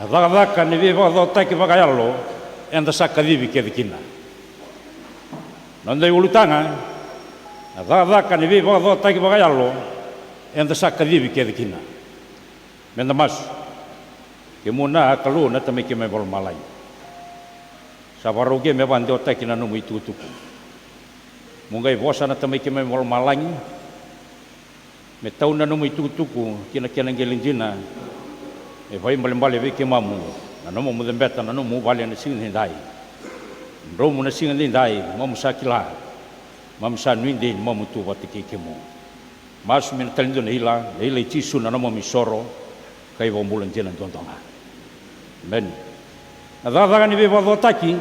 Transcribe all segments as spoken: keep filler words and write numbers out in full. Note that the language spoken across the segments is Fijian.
Na cakacaka ni veivakacokotaki vakayalo eda sa kacivi kece kina. Noda iulutaga, na cakacaka ni veivakacokotaki vakayalo eda sa kacivi kece kina. Meda masu. Kemuna a Kalou na Tamai keimami vakalomalagi. Sa vakarau ke me vakadewataki na nomu itukutuku. Mo qai vosa na Tamai keimami vakalomalagi. Me tau na nomu itukutuku ki na kena qele dina. Me vakaibalebale vei keimamu na nomu cebeta na nomu vale na siga nidai. Dromu na siga nidai, mamu sa kila. Mamu sa nuidei ni mamu tu vata kei kemu. Masu me na tale dua na ila, na ila i Jisu na nomu isoro, ka ivakabula dina duadua ga. Emeni. Na cakacaka ni veivakacokotaki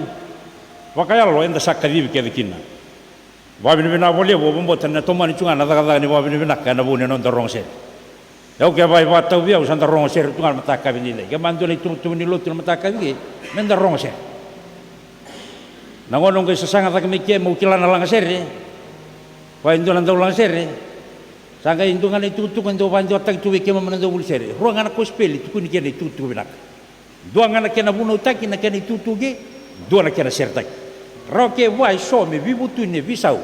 vakayalo eda sa kacivi kece kina. Vakavinavinaka vakalevu, au vakabauta ni na tomani tu ga na cakacaka ni vakavinavinaka ena vuku ni noda rogo sere. Au kevaka e vakatau vei au, sa da rogo sere tu ga na mataka vei daidai. Kevaka dua na ituvatuva ni lotu na mataka vei ke, meda rogo sere. Na gauna au qai sasaga cake mai ke meu kila na lagasere, vaka e dua na dau lagasere. Sa qai dua ga na itukutuku e dau vakadewataki tu vei keimami na dauvuli sere. Rua ga na kosipeli tukuni kina itukutuku vinaka. Dua ga na kena vunautaki na kena itukutuku ke, dua na kena seretaki. Rawa ke vua eso me veivutuni e veisau.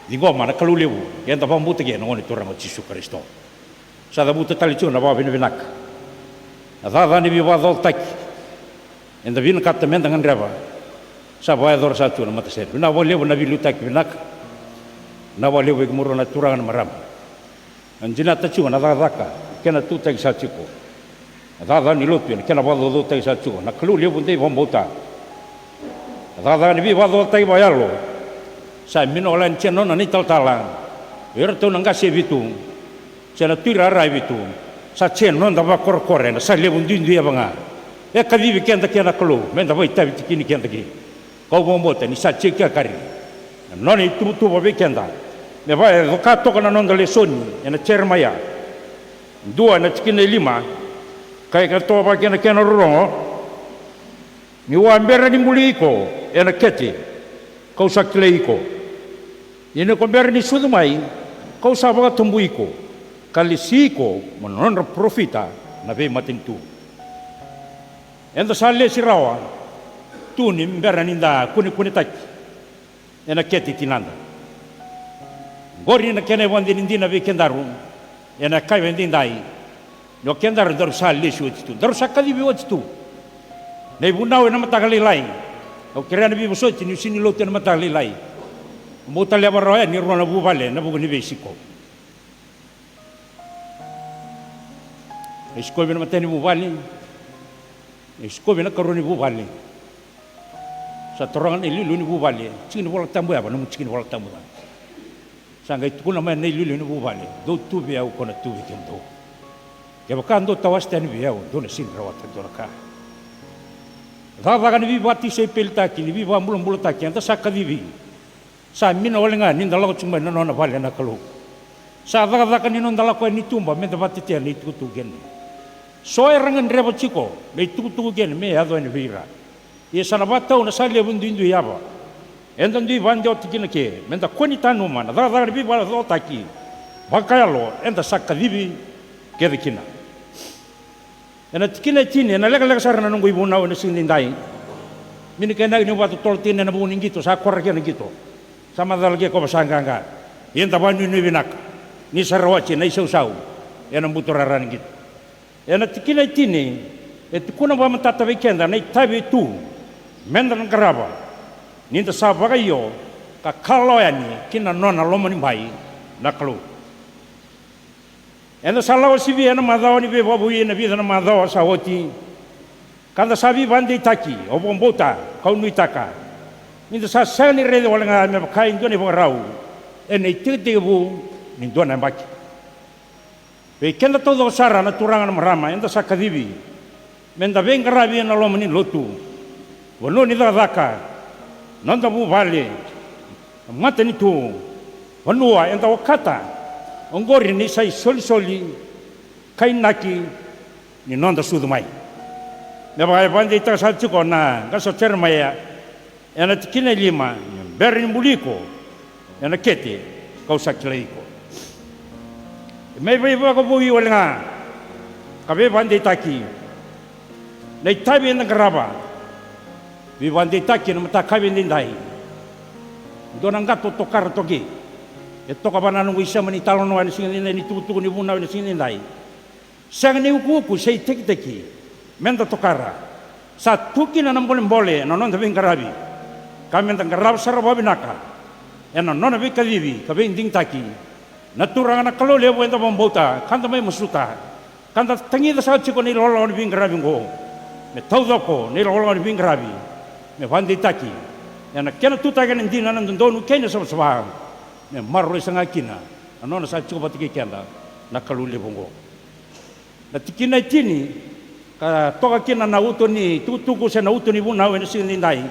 Ciqoma na Kalou levu, eda vakabauta ke na Gone Turaga o Jisu Karisito. Sa cavuta tale tiko na vakavinavinaka. Na cakacaka ni veivakacokotaki eda vinakata meda gadreva. Sa vakayacora sara tiko na matasere. Vinaka vakalevu na veiliutaki vinaka. Vinaka vakalevu vei kemurua na turaga na marama. Na dinata tiko na cakacaka kena tutaki sara tiko. Na cakacaka ni lotu ena kena vakacaucautaki sara tiko. Na Kalou levu dei vakabauta. Na cakacaka ni veivakacokotaki vakayalo. Sa mina wale ni se nona na italatala. O iratou na qase e vitu. Se na tuirara e vitu. Sa se noda vakakorakora ena sa levu duidui yava ga. E kacivi keda kei na Kalou meda vakaitavi tikini keda kei. Kau vakabauta ni sa se kekari na nona ituvatuva vei keda. Me vaka e coka toka na noda lesoni ena Jeremaia. Dua ena tikina e lima. Ka e ka toka vaka kena kena rorogo. Niu a bera ni buli iko ena kete, kau sa kilai iko. Ia ni ko bera ni sucu mai, kau sa vakatabui iko, ka lesi iko mo nodra parofita na veimatanitu. Eda sa lesi rawa tu ni bera ni da kunekunetaki ena kete i tinada. Qori na kena ivakadinadina vei kedaru ena yakavi edaidai. Ni o kedaru daru sa lesi oti tu, daru sa kacivi oti tu. Na ivunau ena mataka lailai. Au kerea na veivosoti niu sega ni lotu ena mataka lailai. Au bau taleva rawa yani e rua na vuvale ena vuku ni veisiko. E sikovi na matai ni vuvale. E sikovi na karua ni vuvale. Sa taroga na iliuliu ni vuvale, tiki ni Vola Tabu yava, nomu tiki ni Vola Tabu cava? Sa qai tukuna mai na iliuliu ni vuvale, dou tu vei au, kau na tu vei kemudou. Kevaka dou tawase tani vei au, dou na sega ni rawata e dua na ka. Cakacaka ni veivakatisaipelitaki, ni veivakabulabulataki eda sa kacivi. Sa mina wale ga ni da lako tiko mai na nona vale na Kalou. Sa cakacaka ni noda lako yani i tuba meda vakatetea na itukutuku kece. So era gadreva tiko na itukutuku kece me yaco yani vei ira. Ia sa na vakatau na sa levu duidui yava. Eda dui vakadewataki kina ke meda kua ni tanuma na cakacaka ni veivakacokotaki vakayalo eda sa kacivi kece kina. Ena tikina e tini, ena lekaleka sara na noqu ivunau ena siga nidai. Mini kainaki niu vakatotolo tiko ena vuku ni qito, sa kora kei na qito. Sa macala ke ko vasa qaqa. Ia da vakanuinui vinaka ni sa rawati na isausau ena buturara ni qito. Ena tikina e tini, e tukuna vakamatata vei keda na itavi e tu meda na qarava ni da sa vakaio ka kalawa yani ki na nona lomanibai na Kalou. Eda sa lako sivia ena macawa ni veivakavoui ena vica na macawa sa oti. Ka da sa veivakadeitaki, au vakabauta kau nuitaka ni da sa sega ni raica wale ga me vaka e dua na ivakarau ena itekitekivu ni dua na yabaki. Vei keda taucoko sara na turaga na marama eda sa kacivi meda veiqaravi ena loma ni lotu, vanua ni cakacaka, noda vuvale, na matanitu, vanua eda okata. Oqori ni sa isolisoli, kainaki ni noda sucu mai. Me vaka e vakadeitaka sara tiko na qase o Jeremaia ena tikina e lima, ni bera ni buli iko ena kete, kau sa kilai iko. E mai veivakavoui wale ga ka veivakadeitaki Na itavi eda qarava. Veivakadeitaki ena mataka edaidai. Dua na qato tokara toka e toka vua na noqu isema ni talanoa ena siga edaidai, ni tukutuku ni vunau ena siga edaidai. Sega ni ukuuku se itekiteki meda tokara. Sa tu kina na bolebole ena noda veiqaravi, ka meda qarava sara vakavinaka ena nona veikacivi ka veidigitaki. Na Turaga na Kalou levu eda vakabauta ka da mai masuta, ka da tagica sara tiko na ilawalawa ni veiqaravi oqo me taucoko, na ilawalawa ni veiqaravi me vakadeitaki ena kena tutaki ena dina, na dodonu kei na savasava, me maroroi sara ga kina na nona sa tiko vata kei keda na Kalou levu oqo. Na tikina e tini ka toka kina na uto ni tukutuku se na uto ni vunau ena siga edaidai.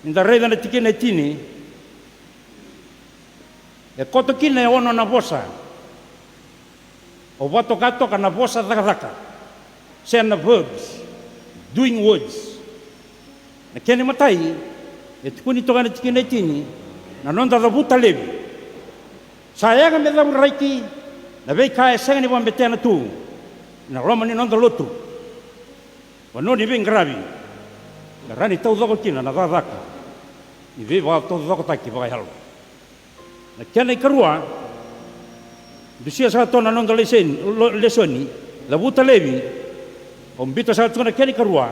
Ni da raica na tikina e tini, e koto kina e ono na vosa. Au vakatoka toka na vosa cakacaka se na verbs, doing words. Na kena imatai, e tukuni toka ena tikina e tini na noda cavuta laivi. Sa yaga me cavuraki na veika e sega ni vakabetena tu ena loma ni noda lotu, vanua ni veiqaravi, me rawa ni taucoko kina na cakacaka ni veivakataucokotaki vakayalo. Na kena ikarua, dusia sara tu na noda lesoni, lo-, lesoni, cavuta laivi. Au biuta sara tu na kena ikarua,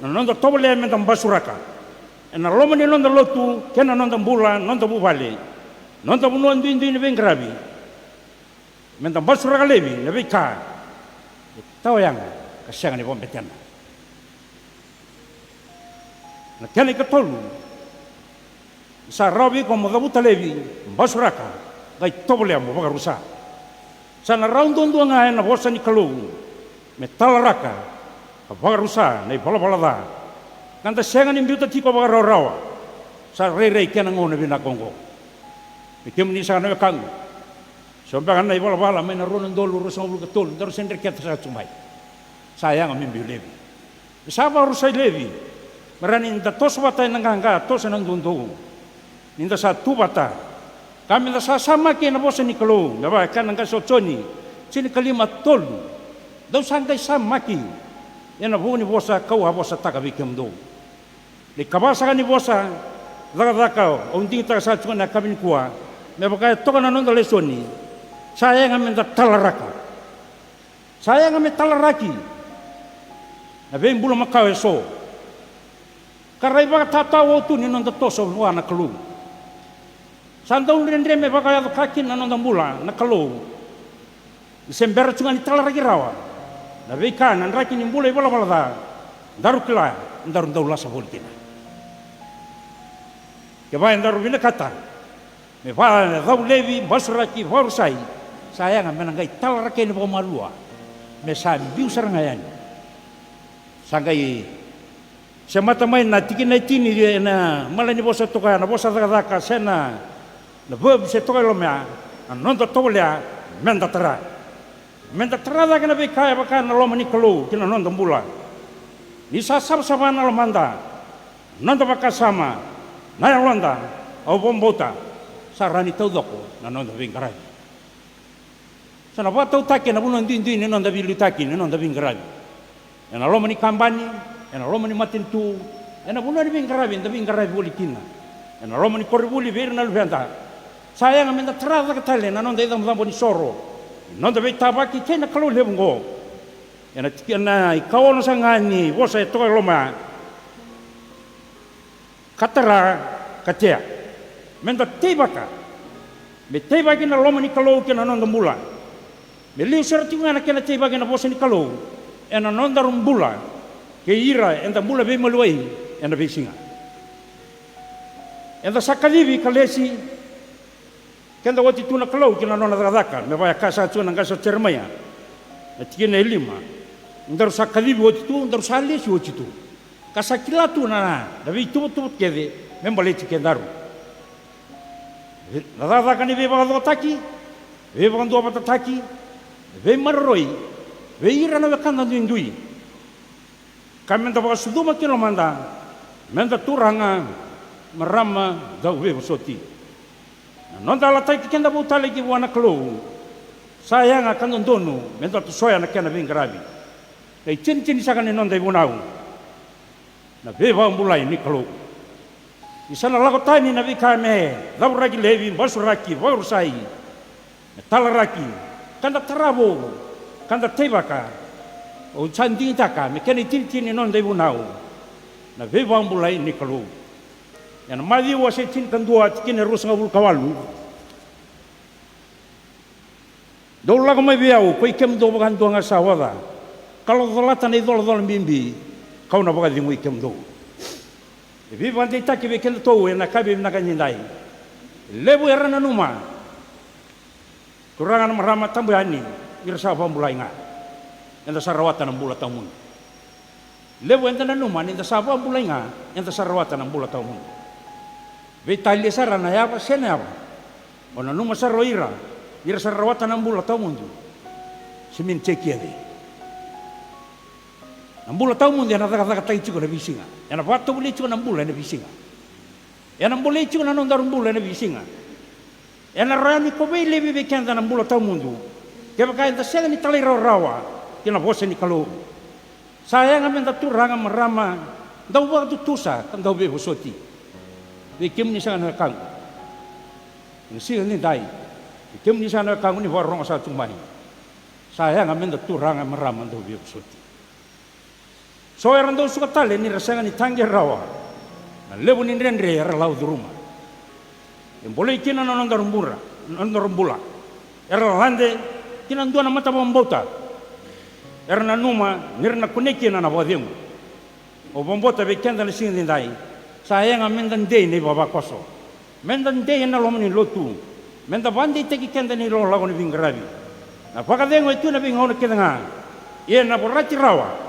na noda tovolea meda basuraka ena loma ni noda lotu kei na noda bula, noda vuvale, noda vanua duidui ni veiqaravi. Meda basuraka laivi na veika e tawa yaga ka sega ni vakabetena. Na kena ikatolu, sa rawa vei iko mo cavuta laivi, basuraka, qai tovolea mo vakarusa. Sa na rawa duadua ga ena vosa ni Kalou me talaraka ka vakarusa na ivalavala ca. Ka da sega ni biuta tiko vakarawarawa. Sa rairai kena gauna vinaka oqo. Me kemuni saka na wekaqu, so beka na ivalavala mai na rua na udolu ruasagavulu ka tolu, daru se dreketa saka tu mai. Sa yaga me biu laivi. Sa vakarusai laivi. Me rawa ni da toso vata ena qaqa, toso ena doudou. Ni da sa tu vata, ka me da sa samaki ena vosa ni Kalou, me vaka e kaya na qase o Joni tinikalima tolu. Dou sa qai samaki ena vu ni vosa kau a vosataka vei kemudou. Na ikava saka ni vosa cakacaka au digitaka saka tiko ena yakavi nikua, me vaka e toka na noda lesoni, sa yaga meda talaraka. Sa yaga me talaraki na veibula makawa eso, ka ra ivakatatao tu ni noda toso vua na Kalou. Sa dau dredre me vakayaco ka kina na noda bula na Kalou. Ni se bera tu ga ni talaraki rawa na veika na draki ni bula ivalavala ca, daru kila, daru dau lasa voli kina. Kevaka e daru vinakata me vakacau laivi, basuraki, vakarusai, sa yaga me na qai talaraki yani vakamalua, me sa biu sara ga yani. Sa qai semata mai na tikina e tini ena malanivosa toka ya, na vosa cakacaka se na, na verb se toka e loma ya, na noda tovolea meda tara. Meda tara cake na veika e vaka na loma ni Kalou ki na noda bula. Ni sa savasava na lomada, noda vakasama, na yaloda, au vakabauta sa rawa ni taucoko na noda veiqaravi. Sa na vakatautaki ena vanua duidui ni noda veiliutaki, ni noda veiqaravi. Ena loma ni kabani, ena loma ni matanitu, ena vanua ni veiqaravi eda veiqaravi voli kina, ena loma ni koronivuli vei ira na luveda. Sa yaga meda tara cake tale na noda icabocabo ni soro, ni noda veitavaki kei na Kalou levu oqo. Ena tikina ikaono saka ga ni vosa e toka e loma ya. Ka tara, ka tea. Meda teivaka. Me teivaki na loma ni Kalou ki na noda bula. Me liu sara tiko ga na kena teivaki na vosa ni Kalou ena nodaru bula kei ira eda bula veimaliwai ena veisiga. Eda sa kacivi ka lesi keda oti tu na Kalou ki na nona cakacaka, me vaka e kaya saka tiko na qase o Jeremaia, na tikina e lima. Daru sa kacivi oti tu, daru sa lesi oti tu, ka sa kila tu na, na veituvatuva kece me baleti kedaru. Na cakacaka ni veivakacokotaki, veivakaduavatataki, veimaroroi vei ira na wekada duidui. Ka meda vakasucuma ki lomada, meda turaga, marama, dauveivosoti. Na noda yalataki keda vou tale ki vua na Kalou, sa yaga ka dodonu meda tosoya na kena veiqaravi. Na itinitini saka ni noda ivunau na veivakabulai ni Kalou. Ni sa na lako tani na veika me cavuraki laivi, basuraki, vakarusai, me talaraki, ka da tara vou, ka da teivaka. Au sa digitaka me kena itinitini ni noda ivunau na veivakabulai ni Kalou. Ena Maciu wase tinikadua, tikina e ruasagavulu ka walu. Dou lako mai vei au, koi kemudou vakadua ga sa oca ka locodolata na icolacola bibi, kau na vakacegui kemudou. E veivakadeitaki vei kedatou ena yakavi vinaka edaidai. Levu era nanuma, turaga, na marama, tabu yani, ni ra sa vakabulai ga, eda sa rawata na bula tawamudu. Levu eda nanuma ni da sa vakabulai ga, eda sa rawata na bula tawamudu. Veitalia sara na yava se na yava, o nanuma sara o ira ni ra sa rawata na bula tawamudu. Simini jeki eve. Na bula tawamudu ena cakacakataki tiko na veisiga. Ena vakatovolei tiko na bula ena veisiga. Ena bolei tiko na nodaru bula ena veisiga. Ena rawa ni kovei laivi vei keda na bula tawamudu kevaka eda sega ni talairawarawa ki na vosa ni Kalou. Sa yaga meda turaga, marama, dau vakatutusa ka dau veivosoti. Vei kemuni saka na wekaqu, ena siga nidai, vei kemuni saka na wekaqu ni vakarorogo saka tu mai, sa yaga meda turaga, marama, dau veivosoti. So era dau suka tale ni ra sega ni taqe rawa na levu ni dredre era lako curuma. E bolei kina na nodaru bula, na nodaru bula. Era lade ki na dua na matavakabauta era nanuma ni ra na kunei kina na vakacegu. Au vakabauta vei keda na siga nidai, sa yaga meda dei na ivavakoso, meda dei ena loma ni lotu, meda vakadeitaki keda ni lakolako ni veiqaravi. Na vakacegu e tu ena veigauna kece ga, ia na vorati rawa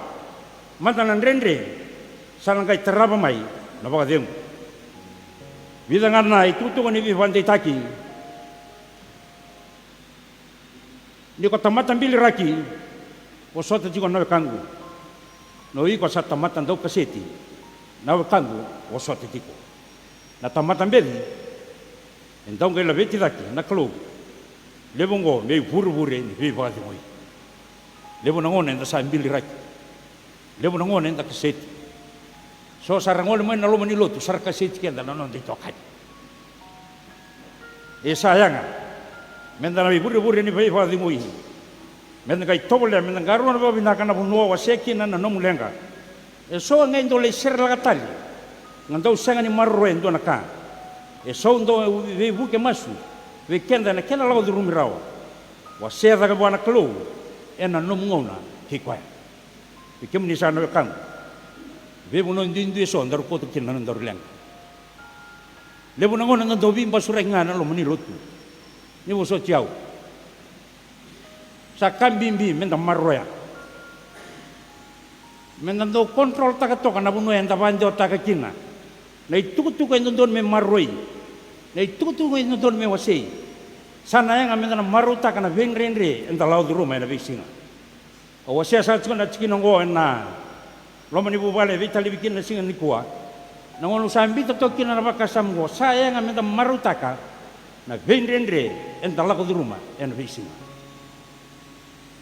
mada na dredre, sa na qai tarava mai na vakacegu. Vica ga na itukutuku ni veivakadeitaki. Ni ko tamata biliraki, vosota tiko na wekaqu. Na o iko sa tamata daukaseti, na wekaqu, vosota tiko. Na tamata beci, e dau qai laveti cake na Kalou. Levu oqo me ivurevure ni veivakacegui. Levu na gauna eda sa biliraki. Levu na gauna eda kaseti. So sa ra gole mai na loma ni lotu, sa ra kaseti keda na noda itokani. E sa yaga meda na ivurevure ni veivakacegui. Meda qai tovolea meda qarauna vakavinaka na vanua o wasea kina na nomu leqa. E so e qai dau lai serelaka tale, ga dau sega ni maroroya e dua na ka. E so dau veivuke masu vei keda ena kena lako curumi rawa. Wasea cake vua na Kalou ena nomu gauna kei koya. Vei kemuni saka na wekaqu, veivanua duidui e so daru kauta kina na nodaru leqa. Levu na gauna da dau veibasuraki ga ena loma ni lotu. Ni vosoti au, sa ka bibi meda maroroya. Meda dau control-taka toka na vanua eda vakadewataka kina na itukutuku e dodonu me maroroi, na itukutuku e dodonu me wasei. Sa na yaga meda na marautaka na veidredre eda lako curuma ena veisiga. Au wasea saka tiko na tikina oqo ena loma ni vuvale e veitalevi kina na siga nikua. Na gauna au sa biuta toka kina na vakasama oqo, sa yaga meda marautaka na veidredre eda lako curuma ena veisiga.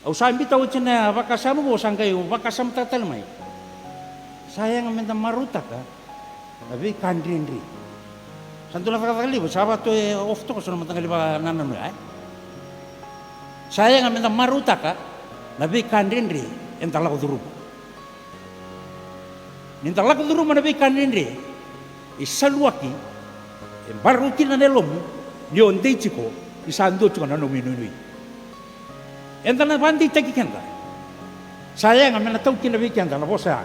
Au sa biuta oti na vakasama oqo, sa qai vakasamataka tale mai. Sa yaga meda marautaka na veika dredre. Sa dua na cakacaka levu, sa vaka e off toka so na mataqali vakanananu ya, e? Sa yaga meda marautaka na veika dredre eda lako curuma. Ni da lako curuma na veika dredre, e saluaki, e marau kina na yalomu ni o dei tiko, ni sa dua tiko na nomu inuinui. Eda na vakadeitaki keda. Sa yaga me na tau kina vei keda na vosa ya.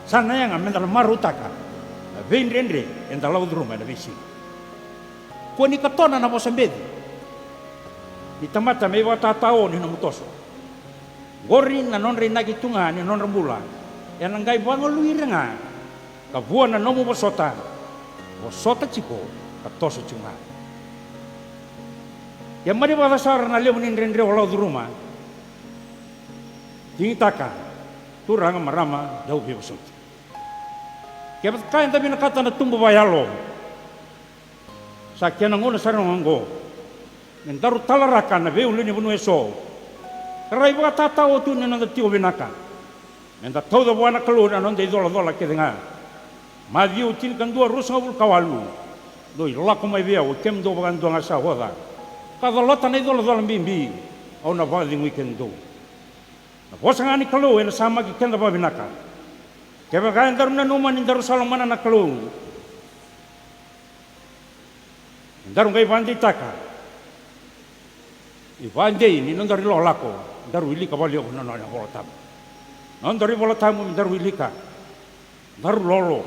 Sa na yaga meda na marautaka na veidredre eda lako curuma ena veisiga. Kua ni katona na vosa beci ni tamata me ivakatatao ni nomu toso. Qori na nodra inaki tu ga ni nodra bula, ena qai vagalui ira ga. Ka vua na nomu vosota, vosota tiko ka toso tiko ga. Ke mani vakacasara na levu ni dredre o lako curuma, digitaka, turaga, marama, dau veivosoti. Kevaka eda vinakata na tubu vakayalo, sa kena gauna sara ga oqo me daru talaraka na veiulunivanua eso ka ra ivakatatao tu ni noda tiko vinaka. Eda tauca vua na Kalou na noda icolacola kece ga. Maciu tinikadua, ruasagavulu ka walu. Dou lako mai vei au, kemudou vakadua ga sa oca ka colata na icolacola bibi, au na vakacegui kemudou. Na vosa ga ni Kalou ena samaki keda vakavinaka. Kevaka edaru nanuma ni daru sa lomana na Kalou, daru qai vakadeitaka, ivakadei ni nodaru ilakolako, daru wilika vakalevu na nona iVola Tabu. Nodaru iVola Tabu me daru wilika, daru lolo,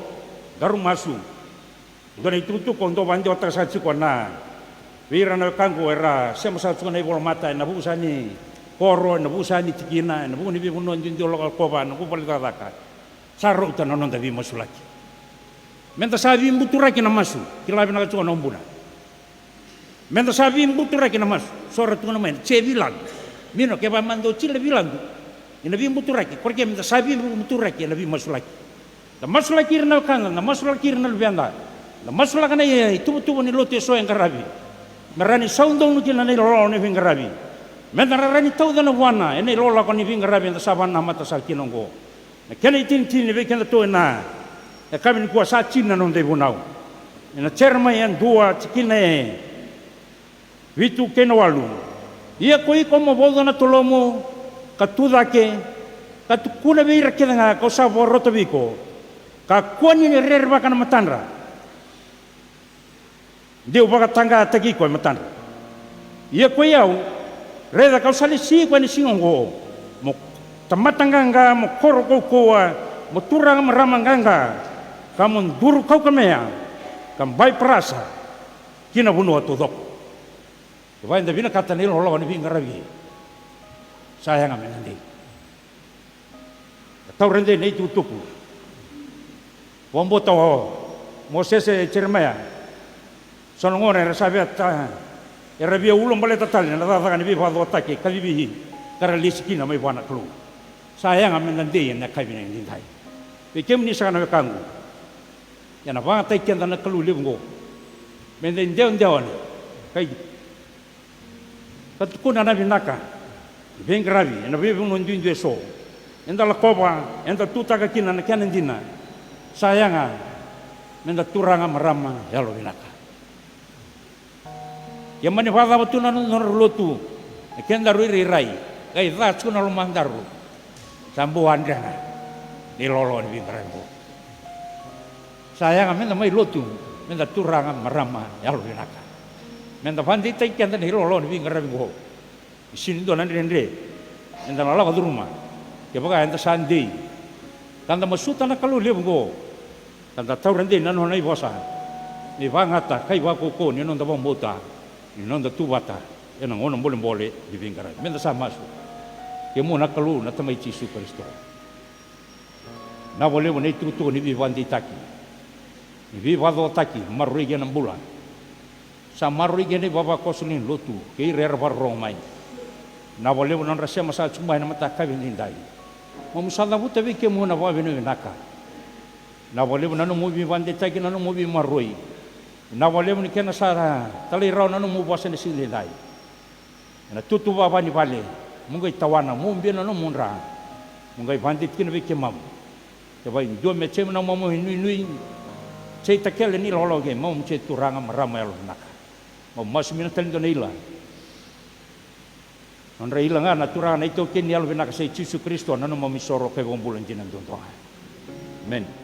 daru masu. Dua na itukutuku au dau vakadewataka saka tiko na, vei ira na wekaqu era sema saka tiko na ivolamata ena vuku saka ni koro, ena vuku saka ni tikina, ena vuku ni veivanua duidui, lakova, na noqu vale ni cakacaka. Sa rauta na noda veimasulaki. Meda sa veibuturaki na masu, kila vinaka tiko na ubuna. Meda sa veibuturaki na masu, so ra tukuna mai na Jay Viladu. Mino, kevaka mada o Jay Viladu ena veibuturaki, korekea meda sa veibuturaki ena veimasulaki. Da masulaki ira na wekada, da masulaki ira na luveda, da masulaka na ituvatuva ni lotu eso e qaravi, me rawa ni sau donu kina na ilololo ni veiqaravi. Meda rawa ni tauca na vuana ena ilakolako ni veiqaravi eda sa vakanamata saka kina oqo. Na kena itinitini vei kedatou ena yakavi nikua, sa tini na noda ivunau. Ena Jeremaia dua, tikina e vitu kei na walu. Ia ko iko mo vauca na tolomu, ka tu cake, ka tukuna vei ira kece ga ka'u sa vakarota vei iko, kakua ni rerevaka na matadra, de'u vakataqataki iko e matadra. Ia koi au, raica ka'u sa lesi iko ena siga oqo, mo tamata qaqa, mo koro kaukauwa, mo turaga marama qaqa, ka mo duru kaukamea, ka bai parasa ki na vanua taucoko. Kevaka eda vinakata na ilakolako ni veiqaravi, sa yaga me na dei. Ka taura dei na itukutuku. Vakabauta o Mosese, Jeremaia, so na gauna era sa via ta-, era via ulabaleta tale na cakacaka ni veivakacokotaki e kacivi ka ra lesi kina mai vua na Kalou. Sa yaga me na dei ena yakavi edaidai. Vei kemuni saka na wekaqu, ena vakayagataki keda na Kalou levu oqo, meda idewadewa, ka i ka tukuna na vinaka ni veiqaravi ena veivanua duidui eso eda lakova, eda tutaka kina na kena dina. Sa yaga meda turaga marama yalovinaka. Ke mani vakacava tu na nodaru lotu, na kedaru irairai, qai ca tiko na lomadaru, sa bau wadrega na ilakolako ni veiqaravi oqo. Sa yaga meda mai lotu, meda turaga marama yalovinaka. Meda vakadeitaki keda na ilakolako ni veiqaravi oqo. E sega ni dua na dredre eda na lako curuma kevaka eda sa dei ka da masuta na Kalou levu oqo, ka da taura dei na nona ivosa me vagata ka ivakaukauwa ni noda vakabauta, ni noda tu vata ena gauna bolebole ni veiqaravi. Meda sa masu. Kemuni na Kalou, na Tamai Jisu Karisito, vinaka vakalevu na itukutuku ni veivakadeitaki, ni veivakacokotaki, maroroi kei na bula. Sa maroroi kei na ivavakoso ni lotu kei ira era vakarorogo mai. Vinaka vakalevu na nodra sema sa tiko mai ena mataka edaidai. Kemudrau sa cavuta vei kemuni na vakavinavinaka. Vinaka vakalevu na nomu veivakadeitaki, na nomu veimaroroi. Vinaka vakalevu ni kena sa talai rawa na nomu vosa ena siga edaidai. Ena tutu vava ni vale, mo qai tawana, mo ubia na nomu dra, mo qai vakadeitaki kina vei keimami. Kevaka e dua me jemi na nomu inuinui, jei takele ni ilakolako, keimami jei turaga marama yalovinaka. Mo masu mai na tale dua na ila. Nodra ila ga na Turaga, na iTaukei ni yalovinaka, sa i Jisu Karisito na nomuni isoro ka iVakabula dina duadua ga. Emeni.